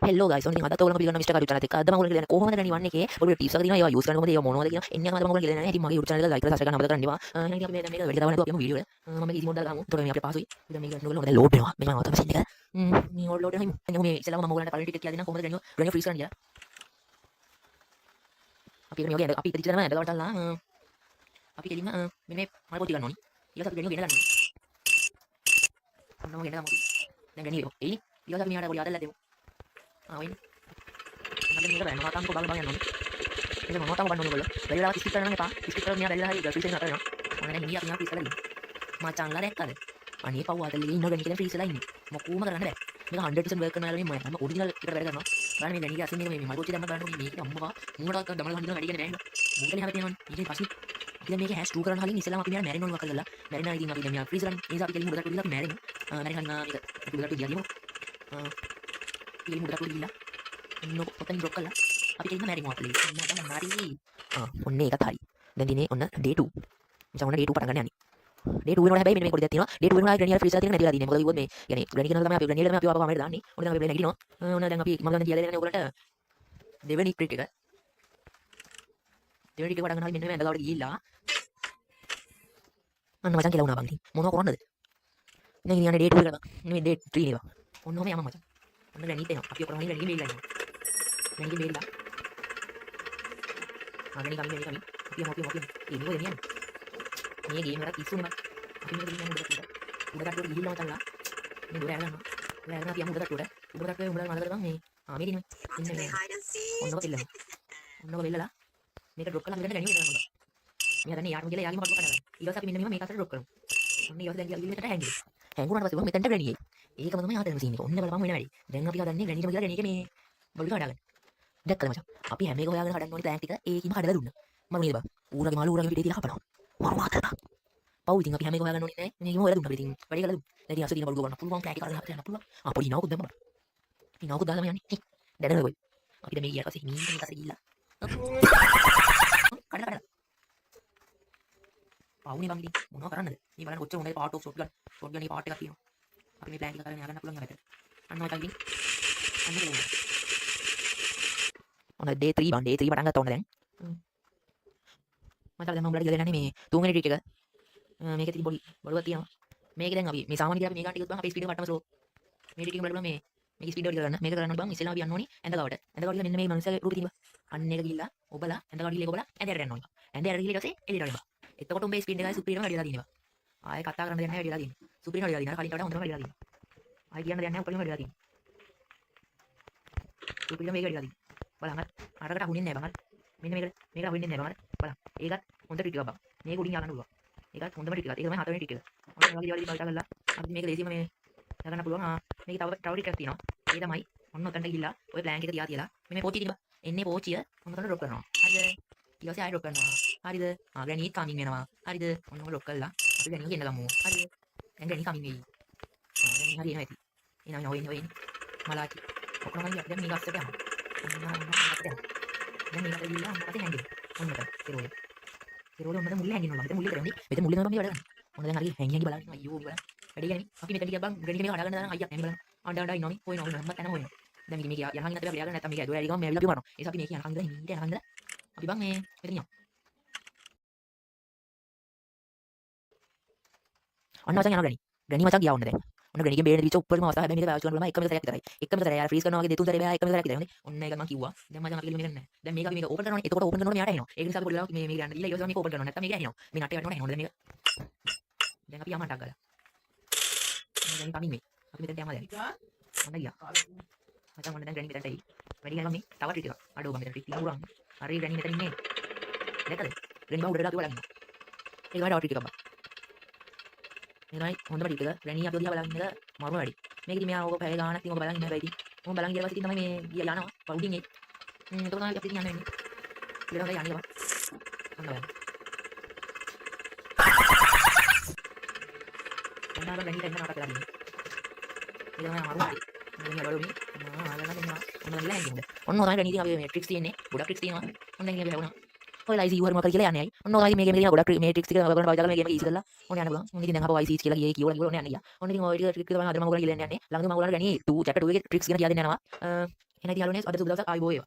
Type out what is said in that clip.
හෙල්ලෝ guys, ඔන්න ඉතින් අදත් ඔයගොල්ලෝ පිළිගන්න මිස්ටර් කාඩ් චැනල් එක. අද මම ඔයගොල්ලෝ කියන්නේ කොහොමද ග්‍රැනි 1 එකේ පොඩි ටිප්ස් එකක් තියෙනවා. ඒවා යූස් කරන්න කොහොමද, ඒවා මොනවද කියලා එන්නේ. අද මම ඔයගොල්ලෝ කියලා දෙන්නේ. ඉතින් මගේ YouTube channel එක like කරලා subscribe කරන්න අමතක කරන්න එපා. එහෙනම් ඉතින් අපි මේ දැන් මේක වැඩි දාන්න නැතුව අපි යමු වීඩියෝ එකට. මම මේක ඉසි මොඩ් දාලා ගමු. එතකොට මේ අපිට පහසුයි. දැන් මේක ඔයගොල්ලෝ දැන් ලෝඩ් වෙනවා. මේ මම අවතම සීන් එක. මේ ලෝඩ් වෙනවා. දැන් මේ ඉස්සෙල්ලාම මම ඔයගොල්ලන්ට පළවෙනි ටික කියලා දෙන්නම් කොහොමද ග්‍රැනි ග්‍රැනි ෆ්‍රීස් කරන්න කියලා. අපි ඒක මේ වගේ අපි ඉපදිච්ච තැනම ඇඳ ගවටල්ලා අපි කෙලින්ම මෙන්න මේ මල් පොත් ටික ගන්න ඕනි. ඊට පස්සේ අපි ග්‍රැනිව ගෙන ගන්න ඕනි. ඔන්න ඔය ගෙන ගමු අපි. දැන් ග්‍රැනි එයිනේ. ඊට පස්සේ අපි මෙයාට පොඩි ආදල්ලා දෙමු. ආ ඔයිනේ. මම මේක බෑ මොකක්ද බල බල යන්න ඕනේ. මේක මොනවද බලන්න ඕනේ ඔයගොල්ලෝ. බැරි වෙලාවක් ස්කිප් කරන්න නම් එපා. ස්කිප් කරලා මෙයා බැරිලා හරි ෆ්‍රීස් වෙන නතර වෙනවා. ඔන්න දැන් මිනිහා අපි මෙයා ෆ්‍රීස් කරලා ඉන්නේ. මචංලා දැක්කද? අනේ පව් ආදල්ලේ ඉන්න ග්‍රැනි කියලා ෆ්‍රීස් වෙලා ඉන්නේ. මොකෝම කරන්න බෑ. මේක 100% වර්ක් කරනවා යාළුවනේ. මම ඔරිජිනල් එකට වැඩ කරනවා. බලන්න මේ ග්‍රැනි අසින් මේක මේ මල් පොච්චි දැම්මත් බලන්න මේ මේක අම්මවා මූණට දමල ගහන්න වැඩි කියන්නේ නෑ. මූණට එහා පැත්තේ යනවනේ. ඊට පස්සේ අපි දැන් මේක හැෂ් 2 කරන කලින් ඉස්සෙල්ලාම අපි මෙයා මැරෙන්න ඕන මොකක් කරලා. මැරෙනා ඉතින් අපි දැන් මෙයා ෆ්‍රීස් කරන්නේ. ඒ නිසා අපි කෙලින්ම උඩට ගිහලා අපි මැරෙමු. මැරෙන්න කලින් මේක අපි උඩට ගියා කියමු. කෙලින්ම උඩට ගිහලා ඔන්න ඔතනින් ඩ්‍රොප් කරලා අපි කෙලින්ම මැරෙමු අපලේ. මට හරි. ආ ඔන්න ඒකත් හරි. දැන් දිනේ ඔන්න ඩේ 2. මචං ඔන්න ඩේ 2 පටන් ගන්න යන්නේ. ඩේ 2 වෙනකොට හැබැයි මෙන්න මේ පොඩි දෙයක් තියෙනවා. ඩේ 2 වෙනකොට ආයේ ග්‍රැනි අර ෆ්‍රීස් වෙලා තියෙන නැතිලා තියෙන්නේ. මොකද කිව්වොත් මේ يعني ග්‍රැනි කියනවා තමයි අපි ග්‍රැනි එක තමයි අපි ආපහු කාමරේට දාන්නේ. ඔන්න දැන් අපි නැගිටිනවා. ඔන්න දැන් අපි මම දැන් කියලා දෙන්නේ ඔයගොල්ලන්ට දෙවෙනි ට්‍රික් එක. දෙවෙනි ට්‍රික් එක පටන් ගන්න මෙන්න මේ ඇඳ ගාවට ගිහිල්ලා අන්න මචං කියලා වුණා බං ඉතින්. මොනව කරන්නද? දැන් ඉතින් යන්නේ ඩේ 2 එකට බං. නෙමෙයි ඩේ 3 නේ බං. ඔන්න ඔහම යමු මචං. ඔන්න ග්‍රැනිත් එනවා. අපි ඔක්කොම ග්‍රැනිගෙන් බේරිලා ඉන්නවා. ග්‍රැනිගෙන් බේරිලා. ආ ග්‍රැනි කමින්, ග්‍රැනි කමින්. අපි යමු, අපි යමු, අපි යමු. ඒ මොකද යන්නේ? මේ ගේම් එකක් පිස්සුනේ බං. අපි මේක ගෙනියන්න උඩ තට්ටුවට. උඩ තට්ටුවට ගිහිල්ලා මචංලා මේ දොර ඇරගන්නවා. දොර ඇරගෙන අපි යමු උඩ තට්ටුවට. උඩ තට්ටුවේ උඹලා මතකද බං මේ ආ මේ තියෙන්නේ. ඉන්න මේ ඔන්නක පෙල්ලමු. ඔන්නක පෙල්ලලා මේක ඩ්‍රොප් කරලා අපි දැන් ග්‍රැනි වෙනවා බං. මෙයා දන්නේ යාටම කියලා යාගේම කඩුව කඩා ගන්න. ඊට පස්සේ අපි මෙන්න මෙහෙම මේක අතට ඩ්‍රොප් කරමු. ඔන්න ඊට පස්සේ දැන් ගිහලා මෙතනට හැංගිලා. හැංගුණාට පස්සේ බං මෙතනට ග්‍රැනි එයි. ඒකම තමයි ආතන සීන් එක. ඔන්න බලපන් වෙන වැඩි. දැන් අපි හදන්නේ ග්‍රැනිටම කියලා ග්‍රැනි එකේ මේ බඩු ටික හදාගන්න. දැක්කද මචං? අපි හැම එක හොයාගෙන හදන්න ඕනි ප්ලෑන් ටික ඒකින්ම හදලා දුන්නා. මරු නේද බං? ඌරගේ මාළු ඌරගේ පිටේ තියලා කපනවා. මරු ආතල් බං. පව් ඉතින් අපි හැම එක හොයාගන්න ඕනේ නෑ. මේකම හොයලා දුන්නා අපි ඉතින් වැඩි කරලා දුන්නා. දැන් ඉතින් අස්සේ තියෙන බඩු ගන්න පුළුවන් ප්ලෑන් ටික අරගෙන අපිට යන්න පුළුවන්. ආ පොඩි නවකුත් දැම්මා. ඉතින් නවකුත් දාලා තමයි යන්නේ. දැනගන්න කොයි. අපි දැන් මේ ගියාට පස්සේ මීට මේක අතට ගිහිල්ලා කඩලා කඩලා. පවුනේ බං ඉතින් මොනව කරන්නද? මේ බලන්න කොච්චර හොඳයි පාර්ට් ඔෆ් ෂොට්ගන්. ෂොට්ගන් එකේ පාර්ට් එකක් තියෙනවා. අපි මේ ප්ලෑන් ටික කරගෙන යන්න පුළුවන් යාට. අන්න මචං ඉතින්. අන්න කියලා. ඔන්න ඩේ 3 බං, ඩේ 3 පටන් ගත්තා ඔන්න දැන්. මචං දැන් මම උඹලට කියලා දෙන්නේ මේ තුන්වෙනි ට්‍රික් එක. මේකේ තියෙන පොඩි බඩුවක් තියෙනවා. මේක දැන් අපි මේ සාමාන්‍ය විදිහට අපි මේ ගන්න ටිකත් බං අපේ ස්පීඩ් එක වට්ටම ස්ලෝ. මේ ටික උඹලට බලන්න මේ මේකේ ස්පීඩ් එක ටික කරන්න. මේක කරන්න ඕනි බං ඉස්සෙල්ලාම අපි යන්න ඕනි ඇඳ ගාවට. ඇඳ ගාවට ගිහලා මෙන්න මේ මනුස්සයාගේ රූපේ තියෙනවා. අන්න ඒක ගිහිල්ලා ඔබලා ඇඳ ගාවට ගිහලා ඒක ඔබලා ඇඳ යට යන්න ඕනි. ඇඳ යට ගිහලා ඊට පස්සේ එළියට යන්න බං. එතකොට උඹේ ස්පීඩ් එකයි සුපිරියම වැඩි වෙලා තියෙනවා. ආයේ කතා කරන්න දෙයක් නැහැ, වැඩි වෙලා තියෙනවා. සුපිරියම වැඩි වෙලා තියෙනවා. කලින්ට වඩා හොඳටම වැඩි වෙලා තියෙනවා. ආයේ කියන්න දෙයක් නැහැ, උපරිම වැඩි වෙලා තියෙනවා. සුපිරියම මේක වැඩි වෙලා තියෙනවා. බලන්න අර අරකට අහුන්නේ නැහැ බං. අර මෙන්න මේකට මේකට අහුවෙන්නේ නැහැ බං. අර බලන්න. ඒකත් හොඳ ට්‍රික් එකක් බං. මේක උඩින් ය아가න්න පුළුවන්. ඒකත් හොඳම ට්‍රික් එකක්. ඒක තමයි හතරවෙනි ට්‍රික් එක. ඔන්න ඔය වගේ දේවල් ඉතින් භාවිතා කරලා අපි මේක ලේසියෙන්ම මේ යගන්න පුළුවන්. ආ මේකේ තව තව ට්‍රික් එකක් තියෙනවා. ඒ තමයි ඔන්න ඔතනට ගිහිල්ලා ඔය ප්ලෑන්ක් එක තියා තියලා මෙන්න මේ පෝච්චිය තියෙන බං. එන්නේ පෝච්චිය ඔන්න ඔතනට ඩ්‍රොප් කරනවා. හරිද? ඊට පස්සේ ආයෙ ඩ්‍රොප් කරනවා. හරිද? ආ ග්‍රැනි කමින් වෙනවා. හරිද? ඔන්න ඔය ඩ්‍රොප් කරලා අපි ග්‍රැනි ගෙන්න ගමු. හරිද? දැන් ග්‍රැනි කමින් වෙයි. ආ දැන් හරි එනවා ඇති. එනවා එනවා එනවා එන්නේ. මලාචි. ඔක්කොම හරි අපි දැන් මේක අස්සට යමු. ඔන්න ඔන්න අස්සට යමු. දැන් මේකට ගිහිල්ලා ඔන්න පස්සේ හැංගෙමු. ඔන්න ඔතන සිරෝලේ. සිරෝලේ ඔන්න දැන් මුල්ලේ හැංගෙන්න ඕන. මෙතන මුල්ලේ කරන්නේ. මෙතන මුල්ලේ තමයි මේ වැඩ කරන්නේ. ඔන්න දැන් හරි හැංගි හැංගි බලන්න ඉන්නවා. අයියෝ බලන්න. වැඩේ කියන්නේ අපි මෙතන ගියා බං ග්‍රැනි කෙනෙක් හදාගන්න දාන අයියා නෑ බලන්න. අඬ අඬ ඉන්නවා මේ. හොයනවා හොයනවා හැම තැනම හොයනවා. දැන් ඉතින් මේක යනකන් ඉන්නත් අපි ලියාගන්න නැත්තම් මේක ඇදුවා ඇරි ගමන් මේ ඇවිල්ලා අපි මරනවා. ඒ නිසා අපි මේක යනකන් ඉඳලා හිමීට යනකන් ඉඳලා අපි බං මේ මෙතන යමු. අන්න මචං යනවා ග්‍රැනි. ග්‍රැනි මචං ගියා ඔන්න දැන්. ඔන්න ග්‍රැනිගෙන් බේරෙන්න දීච්ච උපරිම අවස්ථාව. හැබැයි මේක පාවිච්චි කරන්න පුළුවන් එකම සැරයක් විතරයි. එකම සැරය. අර ෆ්‍රීස් කරනවා වගේ දෙතුන් සැරේ බෑ, එකම සැරයක් විතරයි. හොඳේ. ඔන්න ඒක මං කිව්වා. දැන් මචං අපි මේක නෑ. දැන් මේක අපි මේක ඕපන් කරනවනේ. එතකොට ඕපන් කරනකොට මෙයාට ඇහෙනවා. ඒක නිසා අපි පොඩි වෙලාවක් මේ මේක යන්න දීලා ඊට පස්සේ මේක ඕපන් කරනවා. නැත්තම් මේක ඇහෙනවා. මේ නටේ වැටෙනකොට ඇහෙනවා. දැන් මේක. දැන් අපි යමු ටක් ගාලා. ඔන්න දැන් කමින් මේ. අපි මෙතනට යමු දැන්. ඔන්න ගියා. මචං ඔන්න දැන් ග්‍රැනි මෙතනට එයි. වැඩි ගියා මේ තව ට්‍රික් එකක්. අඩෝ බං මෙතන ට්‍රික් තියෙනවා උරන්. හරි ග්‍රැනි මෙතන ඉන්නේ. දැක්කද? ග්‍රැනි බං උඩට දාලා බලන් ඉන්නවා. ඒක තමයි තව ට්‍රික් එකක් බං. මේ තමයි හොඳම ට්‍රික් එක. ග්‍රැනි අපි දිහා බලන් ඉන්න එක මරුම වැඩි. මේක ඉතින් මෙයා ඕක පැය ගාණක් ඉතින් ඕක බලන් ඉන්න හැබැයි ඉතින්. ඕක බලන් ගියාට පස්සේ ඉතින් තමයි මේ ගියා යනවා. උඩින් එයි. එතකොට තමයි අපි ඉතින් යන්න වෙන්නේ. ඊට පස්සේ යන්නේ බං. ඔන්න බලන්න. ඔන්න අර ග්‍රැනි එන්න නටක වෙලා තියෙන්නේ. ඒක තමයි මරුම වැඩි. මේ බලු මේ මා ආලන දෙන්නවා. ඔන්න දැන් හැංගෙන්න. ඔන්න ඔය තමයි ග්‍රැනි ඉතින් අපි මේ ට්‍රික්ස් තියෙන්නේ. ගොඩක් ට්‍රික්ස් තියෙනවා. ඔන්න දැන් අපි හැවුණා. ඔය ලයිසි you හරි මොකක්ද කියලා යන්නේ ඇයි. ඔන්න ඔය මේ ගේම් එකේ තියෙන ගොඩක් මේ ට්‍රික්ස් ටික ඔයගොල්ලෝ පාවිච්චි කරලා මේ ගේම් එක ඊසි කරලා ඔන්න යන්න පුළුවන්. ඔන්න ඉතින් දැන් අපව IC කියලා ගියේ කියවලා කියවලා ඔන්න යන්න ගියා. ඔන්න ඉතින් ඔය ටික ට්‍රික් තමයි අද මම ඔයගොල්ලෝ කියලා යන්නේ. ළඟදී මම ඔයගොල්ලන්ට ග්‍රැනි 2 චැප්ටර් 2 එකේ ට්‍රික්ස් ගැන කියලා දෙන්න යනවා. එහෙනම් ඉතින් යාළුවනේ, අද සුබ දවසක්, ආයුබෝ වේවා.